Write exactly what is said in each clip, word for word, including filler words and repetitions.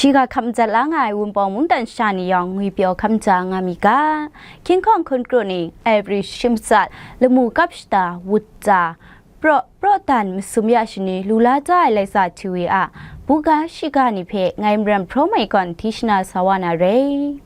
Shiga hkap madat la nga ai Wunpawng mungdan sha ni yawng ngwi pyaw hkap ja nga mi ga. Hkying hkawng hkun kru ning, Every Shimasat, Lamu Kap Shata, Wutsa, Praw, Praw Dan masum ya shani lu la da ai Laisa Htiwi a buga shiga ni hpe ngai Maram Hpraw Mai gawn hti shana sa wa na re.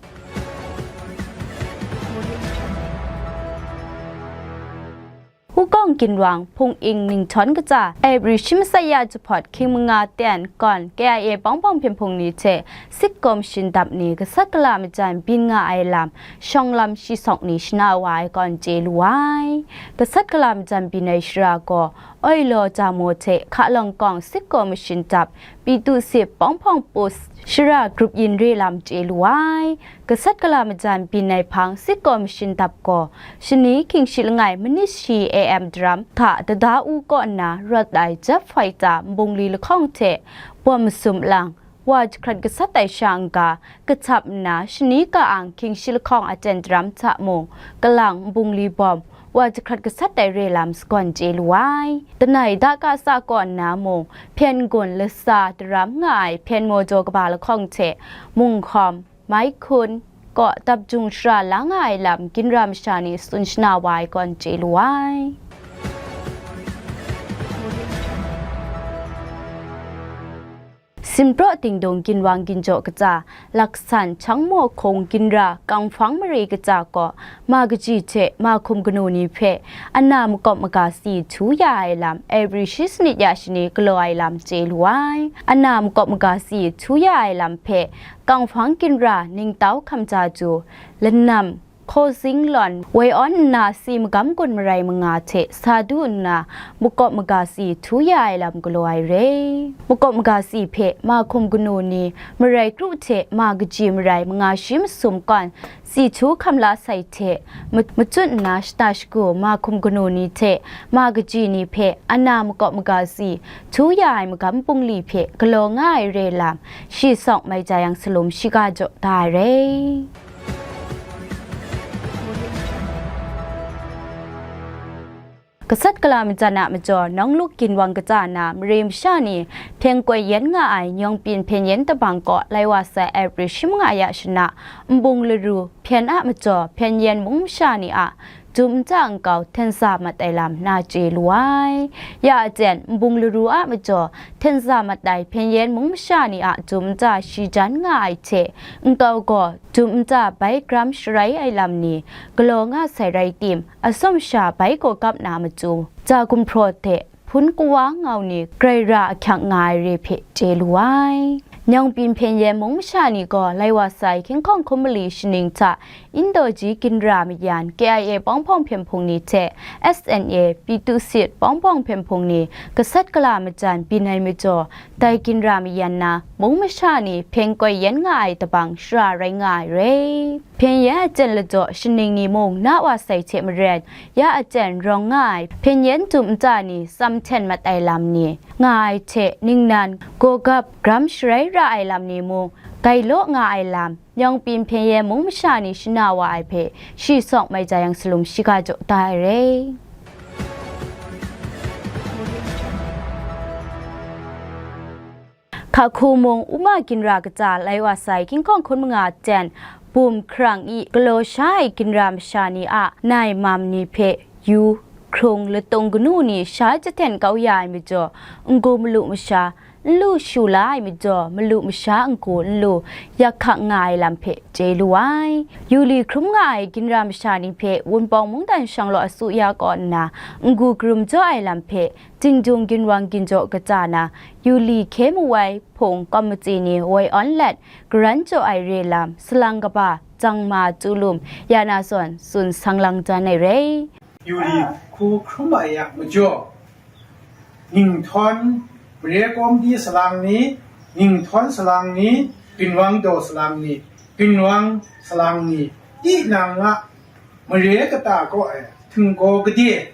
Wukawng ginwang, Hpung Ing Ninghtawng kaja, Every Shimasat ya jahpawt hkying manga ten gawn K I A bawng bawng hpyen hpung ni hte sitkaw mashin dap ni gasat gala majan byin nga ai lam, shawng lam shi sawk ni shana wa ai gawn chye lu ai. Gasat gala majan byin ai shara gaw, Oilaw Jamo hte Hka Lawng Kawng sitkaw mashin dap, Pyithusit Pawng Hpawng Post shara grup yin re lam chye lu ai. Gasat gala majan byin ai hpang sitkaw mashin dap gaw, shani hkying shi langai manit shi A M daram hta Dada U kaw nna rawt ai jet fighter nbungli lahkawng hte bawm masum lang, wa jahkrat gasat ai sha n-ga, kahtam nna shani ka-ang hkying shi lahkawng aten daram hta mung, kalang nbungli bawm, wa jahkrat gasat ai re lam sagawn chye lu ai. Danai da kasa kaw nna mung, hpyen gun lasa daram nga ai hpyen maw jaw kaba lahkawng hte, munghkawm, mai hkun, kaw dap jung shara la nga ai lam, ginra masha ni tsun shana wa ai gawn chye lu ai. Sinpraw Dingdung ginwang ginjaw kaja, laksan, Changmaw Hkung ginra, Kangfang mare kaja gaw, ma kaji hte ma hkum kanu ni hpe ana makawp maga si htu ya ai lam, Every Shisanit ya shani galaw ai lam chye lu ai. Ana makawp maga si htu ya ai lam hpe, Kangfang ginra, Ningtau Hkamjaju, Lanam, Hkaw Sing Lawn, woi awn nna si magam gun marai manga hte sa du nna, makawp maga si htu ya ai lam galaw ai re. Makawp maga si hpe ma hkum kanu ni, marai kru hte ma kaji marai manga shi masum kawn, si htu hkam la sai hte, ma-, machut nna shata shagu ma hkum kanu ni hte ma kaji ni hpe ana makawp maga si htu ya ai magam bungli hpe galaw nga ai re lam, shi sawk mai ja yang salum shiga jaw da ai re. Gasat gala majan a majaw, Nawng Luk ginwang kaja na mare masha ni hpyen koi yen nga ai Nyawng Pyin Hpyen Yen Tabang kaw lai wa sai April shi manga ya shana, nbung laru hpyen a majaw, Hpyen Yen mung masha ni a dum nta nkau hten sa mat ai lam na chye lu ai. Ya aten, nbung laru a majaw hten sa mat ai Hpyen Yen mung masha ni a dum nta shi jan nga ai hte, nkau gaw dum nta bai gram sharai ai lam ni, galaw nga sai rai tim, atsawm sha bai gaw kap na matu, ja gumhpraw hte hpun kawa ngau ni grai ra ahkyak nga ai re hpe chye lu ai. Nyawng Pyin Hpyen Yen mung masha ni gaw lai wa sai hkying hkawng hkun mali shaning hta Indaw Ji ginra mayan K I A bawng bawng hpyen hpung ni hte S N A Pyithusit bawng bawng hpyen hpung ni gasat gala majan byin ai majaw, dai ginra mayan na mung masha ni hpyen koi yen nga ai tabang shara rai nga ai re. Hpyen yen aten ladaw shaning ni mung na wa sai hte maren, ya aten rawng nga ai hpyen yen dum nta ni tsam hten mat ai lam ni nga ai hte, ningnan, gawgap, gram sharai ra ai lam ni mung gai law nga ai lam, Nyawng Pyin Hpyen Yen mung masha ni shana wa ai hpe, shi sawk mai ja yang salum shiga jaw da ai re. Hkahku mung Uma ginra kaja lai wa sai hkying hkawng hkun manga ten, bum hkarang i galaw sha ai ginra masha ni a nai mam ni hpe yu, hkrung, latung kanu ni sha jahten kau ya ai majaw, n-gu malu masha, n lu shu la ai majaw, malu masha n-gu n lu yak hkak nga ai lam hpe chye lu ai. Yu li hkrum nga ai ginra masha ni hpe Wunpawng mungdan shawng law asuya kaw nna, n-gu karum jaw ai lam hpe, Dingdung ginwang ginjaw kaja na, yu li hkye mu ai hpung kawm matsi ni woi awn let, karan jaw ai re lam, salang kaba, jangma, chyu lum, ya na zawn, tsun sang lang jan ai re. Yu li hku hkrum ai yang majaw, Ninghtawng, mare kawmdi salang ni, Ninghtawng salang ni, ginwang daw salang ni, ginwang salang ni, tinang a mare kata kaw ai htinggaw gade,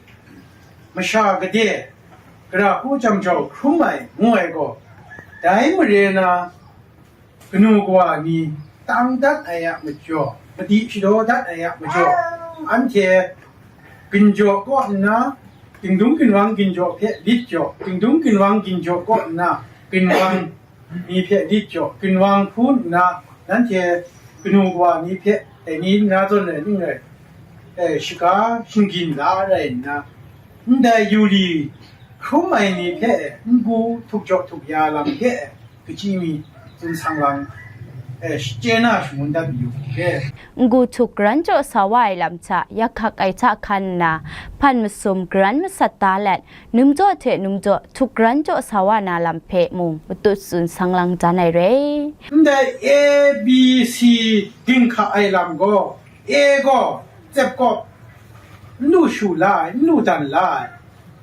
masha gade, gara hku jang jau hkrum ai ngu ai gaw, dai mare na kanu kawa ni tang dat ai a majaw, madi shadaw dat ai a majaw, anhte ginjaw kaw nna, Dingdung ginwang ginjaw hpe lit jaw, Dingdung ginwang ginjaw kaw nna, ginwang ni hpe lit jaw, ginwang hku nna, nanhte kanu kawa ni hpe, dai ni nna zawn rai ning rai, e, shaga shinggyin la rai nna, ndai yu li hkrum ai ni hpe n-gu htuk jaw htuk ya lam hpe, kachyi mi tsun sang lang, e, chye na shangun dat mayu hte, n-gu htuk garan jaw sa wa ai lam hta yak hkak ai hta hkan nna, hpan masum garan masat da let, numjaw hte numjaw htuk garan jaw sa wa na lam hpe mung matut tsun sang lang dan ai re. Ndai A B C dinghka ai lam gaw, A gaw tsep kawp, n lu shu la ai, n lu dan la ai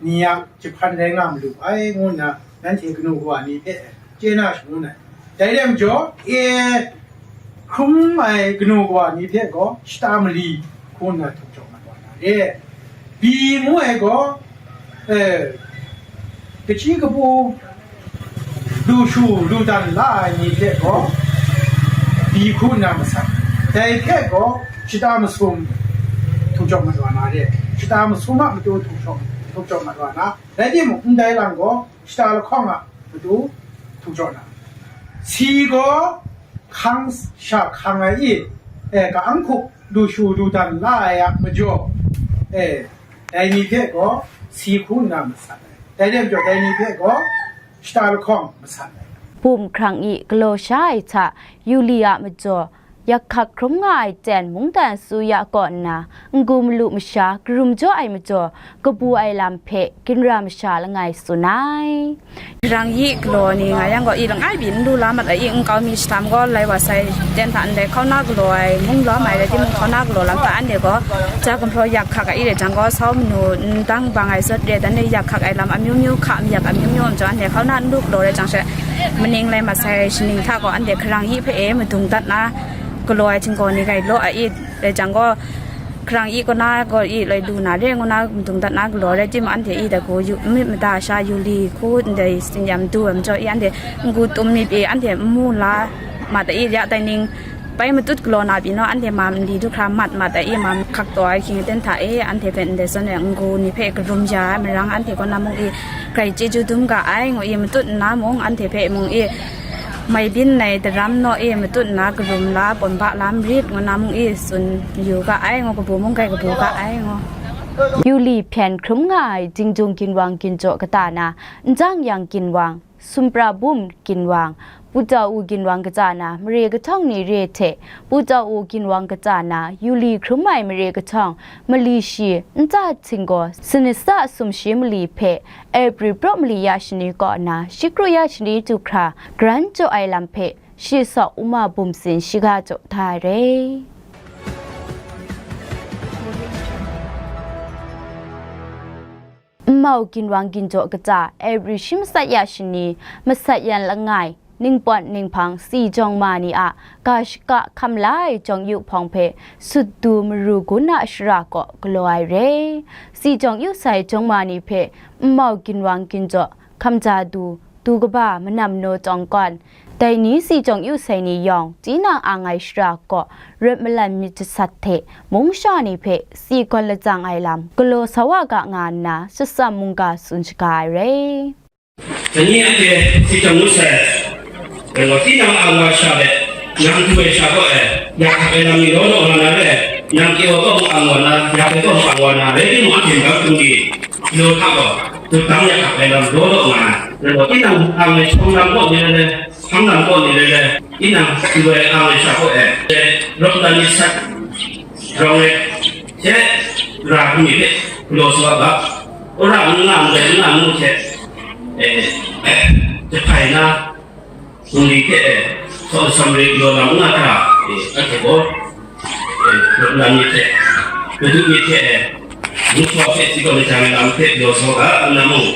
ni a jahpan rai nga malu ai, ngu nna nanhte kanu kawa ni hpe chye na shangun ai. Dai rai majaw, A hkrum ai kanu kawa ni hpe gaw shata mali hku nna htuk jaw mat wa na re. B ngu ai gaw, e, kachyi kapu lu shu lu dan la ai ni hte gaw, B hku nna masat. Dai hpe gaw shata masum htuk jaw mat wa na re. Shata masum a matu htuk jaw, htuk jaw mat wa na. Rai timung, ndai lam gaw shata lahkawng a matu htuk jaw na. C gaw hkang sha hkang ai i, e, ka-ang hkup lu shu lu dan la ai a majaw, e, dai ni hpe gaw C hku nna masat ai. Dai rai majaw, dai ni hpe gaw shata lahkawng masat ai. Bum hkrang i galaw sha ai hta, yu li a majaw, yak hkak hkrum nga ai ten mungdan su ya kaw nna, n-gu malu masha karum jaw ai majaw, kabu ai lam hpe ginra masha langai tsun ai. Hkrang yi galaw ni nga yang gaw, i langai byin n lu la mat ai, i nkau mi shatam gaw lai wa sai, ten hta ndai hkauna galaw ai, mung lawm ai rai timung, hkauna galaw lam hta anhte gaw, ja gumhpraw yak hkak ai i rai jang gaw, sau manu n dang bang ai sawt re, dan e yak hkak ai lam amyu myu hka, mayak amyu myu a majaw, anhte hkauna n lu galaw rai jang she, maning lai mat sai shaning hta gaw, anhte hkrang yi hpe e madung dat na, galaw ai htinggaw ni gai law ai i, rai jang gaw, hkrang yi kaw na gaw i loi lu na re ngu na madung dat na galaw rai timung, anhte i dai hku yu, myit mada sha yu li hku ndai tsin-yam du ai majaw i, anhte n-gu tum myit i, anhte n mu la mat ai i, ya dai ning bai matut galaw na pyi naw, anhte ma mali du hkra mat mat ai i, ma hkak taw ai hkying aten hta e, anhte hpe ndai zawn e n-gu ni hpe karum ya ai marang, anhte kaw na mung i, grai chyeju dum ga ai, ngu i, matut nna mung anhte hpe mung i, mai byin ai daram naw e matut nna karum la, pawn ba la marit, ngu na mung e tsun yu ga ai, ngu kabu mung grai kabu ga ai, ngu. Yu li hpyen hkrum nga ai Dingjung ginwang ginjaw kata na, Njang Yang ginwang, Sumpra Bum ginwang, Pu Tau Ginwang kata na, mare kahtawng ni re hte, Pu Tau Ginwang kata na, yu li hkrum ai mare kahtawng, mali shi, nta htinggaw, sanit sa sumshi mali hpe, April praw mali ya shani kaw na, shi kru ya shani du hkra, garan jaw ai lam hpe, shi saw Uma Bum Sin shiga jaw da ai re. Nmau ginwang ginjaw kata, April shi masat ya shani, masat yan langai, ningpawt ninghpang si jawng ma ni a ga shaka hkam la ai jawng yu hpawng hpe sut du maru gun a shara kaw galaw ai re. Si jawng yu sai jawng ma ni hpe nmau ginwang ginjaw, hkamja du, du kaba, manam naw tawng kawn, dai ni si jawng yu sai ni yawng, tinang ang ai shara kaw rawt malan myit jasat hte mung sha ni hpe si gawn lajang ai lam galaw sa wa ga nga nna, shatsam mungga tsun shaga ai re. Dai ni anhte si jawng yu sai, rai gaw, tinang ang wa sha let, nang du ai sha kaw e, ya hkak ai lam ni law law nga na re, nang kyaw kaw mung ang wa na, ya hkak kaw mung ang wa na, rai timung, anhte n-ga hkrum di, law hta gaw, dut dang ya hkak ai lam law law nga ai. Rai gaw, tinang ang ai shawng lam kaw ni rai le, hpang lam kaw ni rai le, tinang du ai ang ai sha kaw e, rawt na ni sat, rawng e, hte, ra hkrum ni hte, galaw sa ga, wora n nga ndai n nga ngu hte, e, jahpai na, Bungli hte, e, htaw sam re galaw lam n nga hkra, e, anhte gaw, e, lam myit hte, madu myit hte, e, mung htaw hte si gaw lajang ai lam hpe galaw sa ga, nna mung,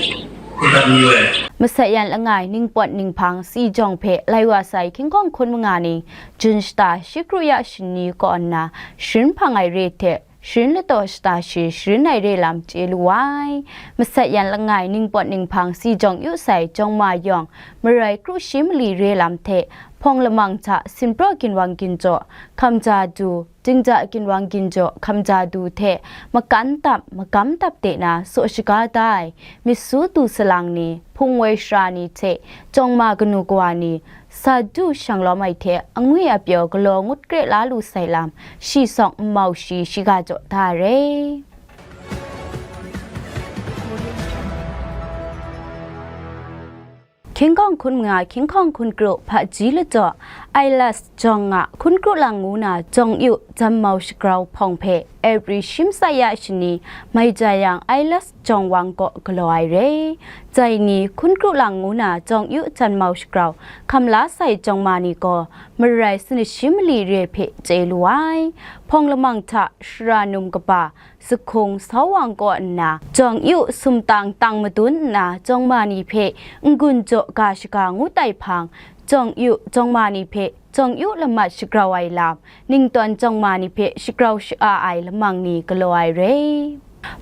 hte dat mayu ai. Masat yan langai ningpawt ninghpang si jawng hpe lai wa sai hkying hkawng hkun manga ni, Jun shata shi kru ya shani kaw nna, sharin hpang ai re hte, sharin lataw shata shi sharin ai re lam chye lu ai. Masat yan langai ningpawt ninghpang si jawng yu sai jawng ma yawng, marai kru shi mali re lam hte, hpawng lamang hta sinpraw ginwang ginjaw, hkamja du, jingja ginwang ginjaw hkamja du hte makan tap, magam tap de na saw shaga da ai, myit su du salang ni, hpung woi sara ni hte jawng ma kanu kawa ni, sa du shang lawm ai hte angwi apyaw galaw ngut kre la lu sai lam, shi sawk nmau shi shiga jaw da ai re. Hkying hkawng hkun manga, hkying hkawng hkun kru, hpaji ladaw, Ailas jawng nga, hkun kru lang ngu na jawng yu, janmau shagrau hpawng hpe, April shi masai ya shani, mai ja yang, Ailas jawng wang kaw galaw ai re. Jai ni, hkun kru lang ngu na jawng yu, janmau shagrau, hkam la sai jawng ma ni gaw, marai sanit shi mali re hpe chye lu ai. Hpawng lamang hta, shara num kaba, Zahkung Sawang kaw nna, jawng yu sumtang tang madun nna, jawng ma ni hpe n-gun jaw ga shaga ngut ai hpang, jawng yu jawng ma ni hpe jawng yu lamat shagrau ai lam, ningtawn jawng ma ni hpe shagrau sha-a ai lamang ni galaw ai re.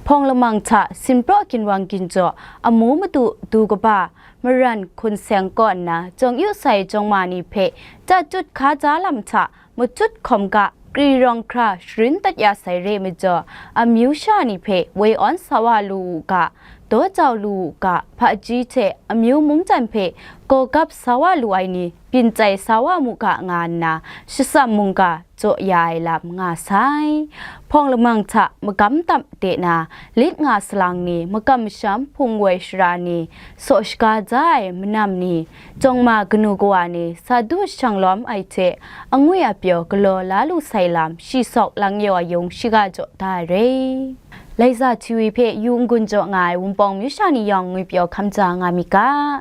Hpawng lamang hta sinpraw ginwang ginjaw, amu madu du kaba, maran hkun seng kaw nna, jawng yu sai jawng ma ni hpe, chyat chyut hkaja lam hta, machut hkawm ga, kri rawng hkra sharin dat ya sai re majaw, amyu sha ni hpe woi awn sa wa lu u ga, daw jau lu u ga, hpaji hte amyu mungdan hpe gawgap sa wa lu ai ni, byin chyai sa wa mu ga nga nna, shatsam mungga jaw ya ai lam nga sai. Hpawng lamang hta magam tap de na, lit nga salang ni, makam masham hpung woi sara ni, saw shaga ja ai manam ni, jawng ma kanu kawa ni, sa du shang lawm ai hte, angwi apyaw galaw la lu sai lam, shi sawk lang yaw ayung shiga jaw da ai re. Laiza T V hpe yu n-gun jaw nga ai Wunpawng myu sha ni yawng ngwipyaw hkam ja nga mi ga.